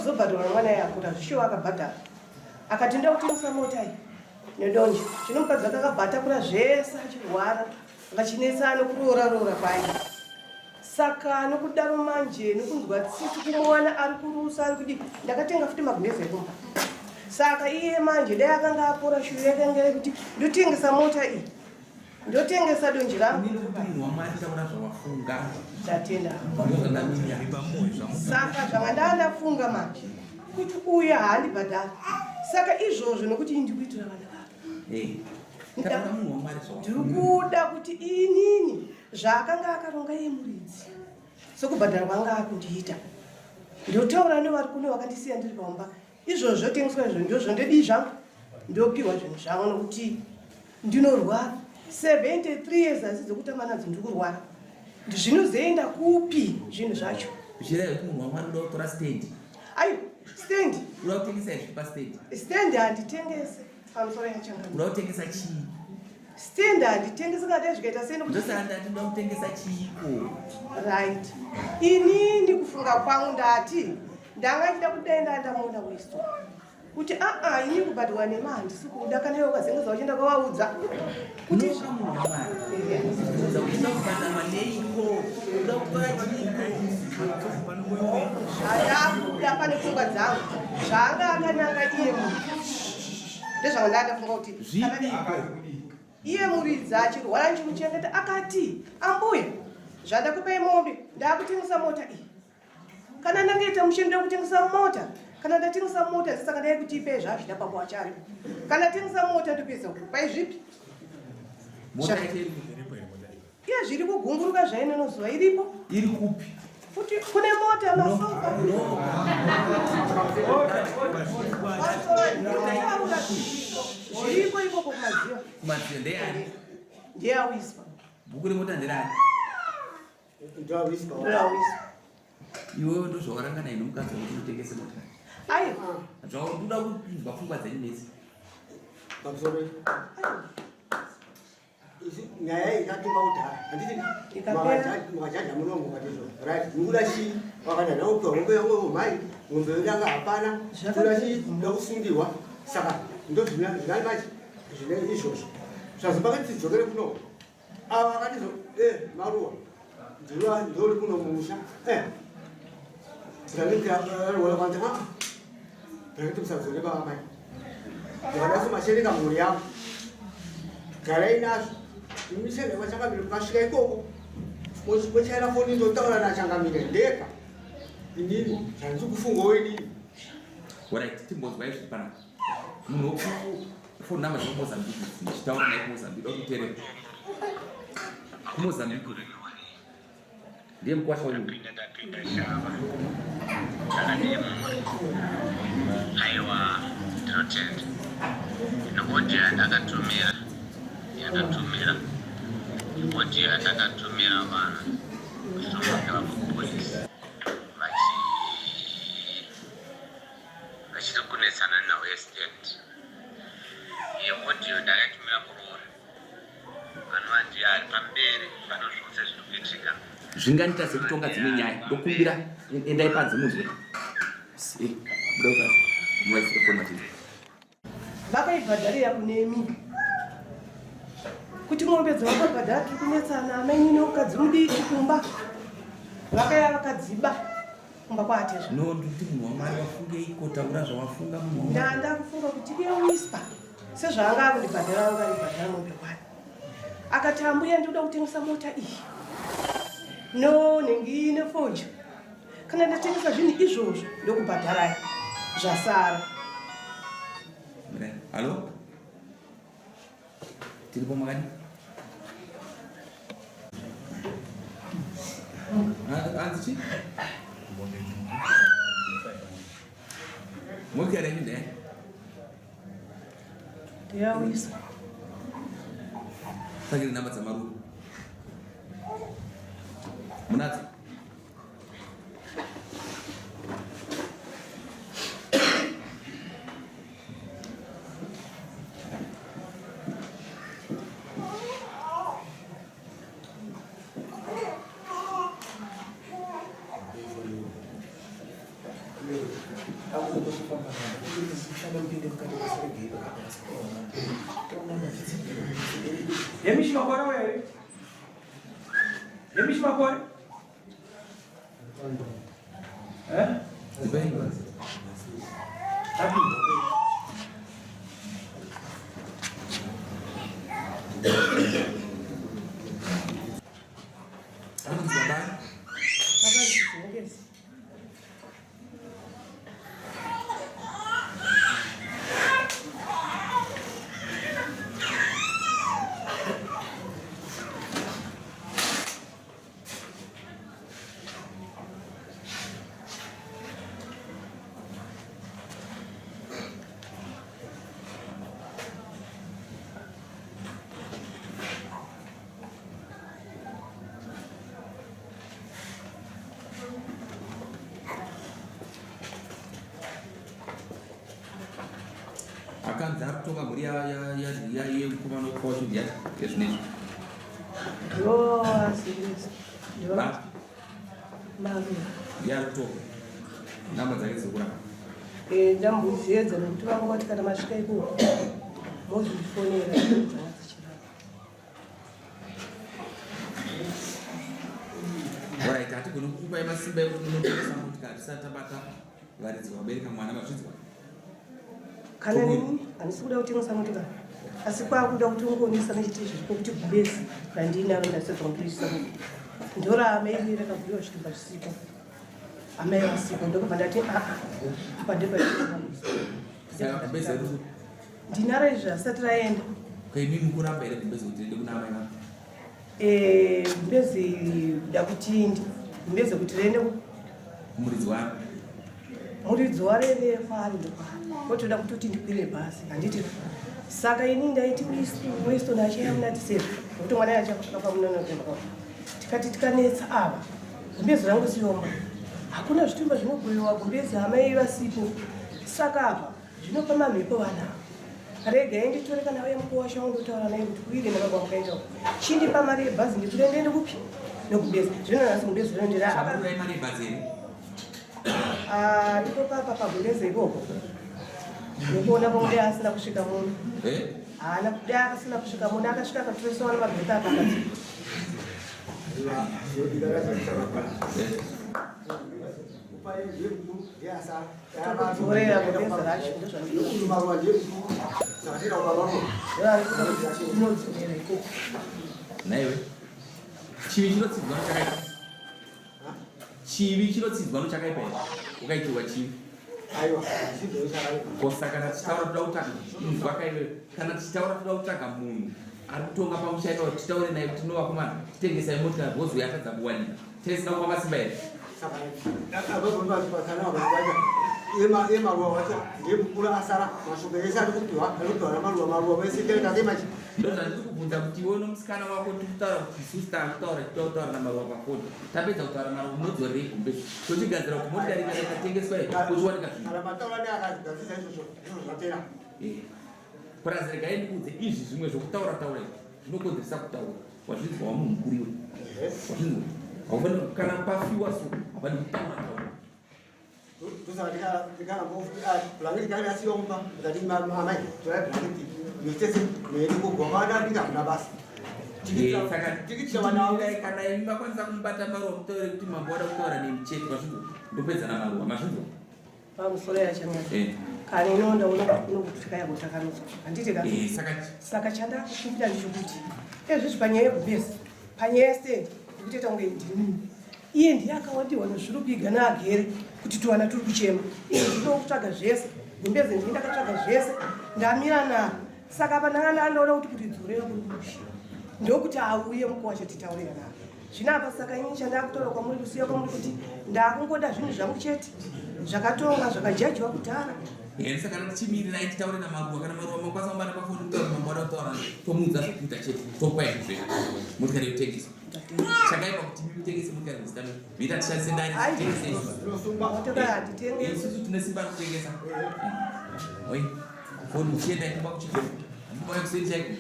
Zvekuzobhadharwa mwana iye akura zvishuwa akabhadhara. Akati ndoda kutengesa mota iyi nedonje. Zvino mukadzi wake akabva atakura zvese achirwara vachinetsana nokuroora roora kwaye. Saka nokudaro manje nokunzwa tsitsi kumuwana ari kurusa ari kudii ndakatenga futi magumbeze ekumba. Saka iye manje dai akanga apora shuyo yakanga yekuti ndotengesa mota iyi ndotengesa donje rangu. Ini ndikuti munhu waMwari taura zvawafunga. Ndatenda. Ndozvandamira. Saka zvanga ndandafunga manje kuti uyu haandibhadhari. Saka izvozvo nokuti ini ndikuitira vana vake. Eh. Taura munhu waMwari zvawafunga. Ndiri kuda kuti inini zvaakanga akaronga iye muridzi sokubhadhara kwaanga akundiita ndotaura nevari kuno vakandisiya ndiri pamba izvozvo zvotengeswa izvo ndozvo ndodii zvangu ndopiwa zvinhu zvangu nokuti ndinorwara 73 years asi dzokutamba nadzo ndiri kurwara zvinozoenda kupi zvinhu zvacho zvichireva kuti munhu wamwari uda kutora stand ayo stand uda kutengesa izvi pastand stand handitengese pamusoro yachanga uda kutengesa chii stand handitengese kana dai zvikaita sei ndokuti ndosaka ndati uda kutengesa chiiko right inini kufunga kwangu ndati ndanga ndida kudai ndaa ndamuona wisto kuti aa ini kubhadhwa nema handisi kuda kana iwe ukazengeza uchienda kwavaudza kuti Unoona munhu wamwari ubvunza kuti uda kubhadharwa neiko uda kutora chiiko zvandakuda pane pfungwa dzangu zvaanga akananga iye munhu ndezvanga ndandafunga kuti Zvipiko? Iye muridzi achirwara ndichimuchengeta akati, ambuya zvandakupai mombe ndakutengesa mota iyi. Kana ndangaita mushe ndoda kutengesa mota. Kana ndatengesa mota ndisaka ndai kuti ipei zvazvida baba wacho aripo. Kana ndatengesa mota ndopedza kukupai zvipi? Mota yacho iri kupi? Iye zviri kugunguruka zvainono zuva iripo. Iri kupi? Futi kune mota masofa. Zviriko ikoko kumadziva. Kumadziva ndeyani? Ndeyawiswa. Bhuku remota nderani? Ndeyawiswa. Iwewe ndozvawarangana ino mukadzi wekuti utengese mota. Aiwa. Zvaundoda kunzwa pfungwa dzenyu mese. Pamusoro. Nyaya iyi ikatumba kudhara handiti mukajaja muno mukatizvo right mukuda chii wakati handina kupiwa mombe yangu mhai mombe yodanga hapana kuda chii kuda kusungirwa saka ndozvinani manje zvine izvozvo zvazi pakati tidzokere kuno ava vakatizo e maruwa ndori kuno mumusha e ndikanikiraruwa kwanzi a ndakati musadzore baba mai ndakadaso mashereka mhuri yangu garai nazvo imishere kwachangamire mukasvika ikoko mochaira foni ndotaura nachangamire ndega inini zvandiri kufungawo inini Alright, timbonzwa izvi panapa. Munhu woku phone number dzekumozambique ndichitaura naye kumozambique okuterera kumozambique ndiye mukwasha uyu Ndapinda ndapinda shava. Zvakadii mhuri? Aiwa ndinotenda. Audio yandakatumira yandatumira audio yandakatumira vanhu kuchitomonga vakupolice vachi vachiri kunetsana nhau yestand. Iyo audio ndakaitumira muroora anova ndiye ari pamberi pano zvose zviri kuitika. Zvingandiita sekutonga dzimwe nyaya ndokumbira endai panze munzwe Vakaibhadharira kunemi kuti mombe dzavakabhadhara tiri kunetsana amainini mukadzi mudiki kumba vakaya vakadziba kumba kwaatezva no ndikuti munhu wamwari wafungeiko taura zvawafunga munhu wamwari ndanda kufunga kuti iye whisper sezvaanga akundibhadhara anga andibhadhara mombe kwani akati ambuya ndikuda kutengesa mota iyi no nhingi nefoja kana ndatengesa zvinhu izvozvo ndokubhadharai zvasara halo tiripo makadi hanzi chi mokera yenyu ndeyani ndeyawisa tsvakire namba dzamaruva munadzo Hemishi Makore auya here? Hemishi Makore? Eh? Happy. Akanzi ari kutonga mhuri yemukomana wekufa wacho ndiyani yezvinezvi? Ndiye ari kutonga, namba dzake dzekuramba. Ndamboziedza nekuti vanga vati kana masvika ikoko mozondifonera, dzanga dzichiramba. Alright, hatigoni kukupai masimba ekuti munotengesa motikari tisati tabata varidzi vabereka mwana, mazvinzwa? Kana nini handisi kuda kutengesa motikari, asi kwakuda kuti ungoonesa nechiti zviripo kuti gumbezi randinaro ndasedzwa kutoisa ndoraamai rakabhuyiwa zvitumba zvisipo, amai vasipo, ndokubva ndati aa, apa ndepa. Saka gumbezi redu Ndinaro izvi, asati raenda. Kaimi mukuramba here gumbezi kuti riende kuna amai vangu? Gumbezi kuda kuti gumbezi kuti riende Muridzi waro. Muridzi wareve kwaari, ndokwaari kotoda kutoti ndikwire bhasi, handiti? Saka ini ndaiti Winston achiya munatiseri nokuti mwana yacho akafa munanotemba, tikati tikanetsa ava gumbezi rangu siomba, hakuna zvitumba zvinogoyiwa gumbezi amai vasipo, saka apa zvinopa mamhepo vana ava. Regai nditore kana uye mukuwasha wangu ndotaura naye kuti kuire nababa mukaita uko, chindipa mari yebhazi ndikwire ndiende kupi nogumbezi. Zvino nhasi gumbezi rinondira. Chaburai mari yebhazi here? Ah, ndipo papa pagumbezi ikoko nekuona kwangu dai asina kusvika muno. Eh? Haana, dai asina kusvika muno, akasvika akatoresawa nemabheka akakati. Eh. Tokudzorera gumbezi racho, ndozvandinodzorera ikoko. Naiwe, chivi chinotsidzwa nochakaipa, chivi chinotsidzwa nochakaipa here? Ukaitirwa chivi kosa, kana tichitaura toda kutsvaga inzwa kaiwe, kana tichitaura toda kutsvaga munhu ari kutonga pamusha ipapo, titaure naye kuti novakomana titengesai motikari because uyo atadza kuwanika, tesina kupa masimba here? Emaruwa wacho ndemukuru asara, mashoko ese ari kupiwa, ari kupiwa namaruwa, maruwa vese taita sei machi? Ndo zvandiri kubvunza kuti iwe nomusikana wako tiri kutaura kuti isusu taakutaura, titoda kutaura namaruwa pafoni. Tapedza kutaura maruwa, munodzorerei gumbezi, tochigadzira kuti motikari kana ikatengeswa here kuchiwanika zvinhu. Kana mataura neakazigadzirisa izvozvo, ndizvo zvatera. Purazi, regai ndikuudze, izvi zvimwe zvokutaura taura izvi zvinokonzeresa kutaura, wazvinzwa? Wamunhu mukuru iwe, wazvinzwa? Haufaniri kana pafiwa so hapadi kutaura taura. Ndosaka ndikaramboblanketi kanga ndasiwa mumba, ndikati amai torai blanketi mitese muende kogwa kwandabika, hakuna basa. Saka kana imi makwanisa kumubata maruwa, mutaure kuti mambo wada kutaura nemi chete, mazvinzwa? Ndopedza namaruwa, mazvinzwa? Pamusoro yachamwari. Kana inoonda unokuti yako takanudzwa, handiti ka? Saka Saka chandakukumbira ndechekuti ezvizvi panyaya yegubhezi, panyaya yestendi, ndikutoita kunge ndini iye ndiye akawandirwa nezviri kuiga naagere kuti tiwana tiri kuchema. Iye ndinoda kutsvaga zvese, gumbeze ndini ndakatsvaga zvese, ndamira naro. Saka apa ndanga ndandoona kuti kuridzorera kuri kushe ndokuti auye mukuwasha titaurira naro zvino apa. Saka ini chandakutaura kwamuri, kusiya kwamuri kuti ndakungoda zvinhu zvangu chete zvakatonga zvakajajiwa kudhara. Here, saka tichimirirai titaure namaruwa, kana maruwa makwanisa kumubata pafoni, kutaura mambo wada kutaura, tomuudza zvekuita chete, tokupai zvinhu zvenyu, motikari yotengeswa. Chakaipa kuti mutengese motikari muzita menyu, moita tishandise ndari titengese isusu. Motikari hatitengesi. Isusu tine simba rekutengesa. Oi, foni, muchienda kumba kuchikoro, handimauya kuseni chaiko.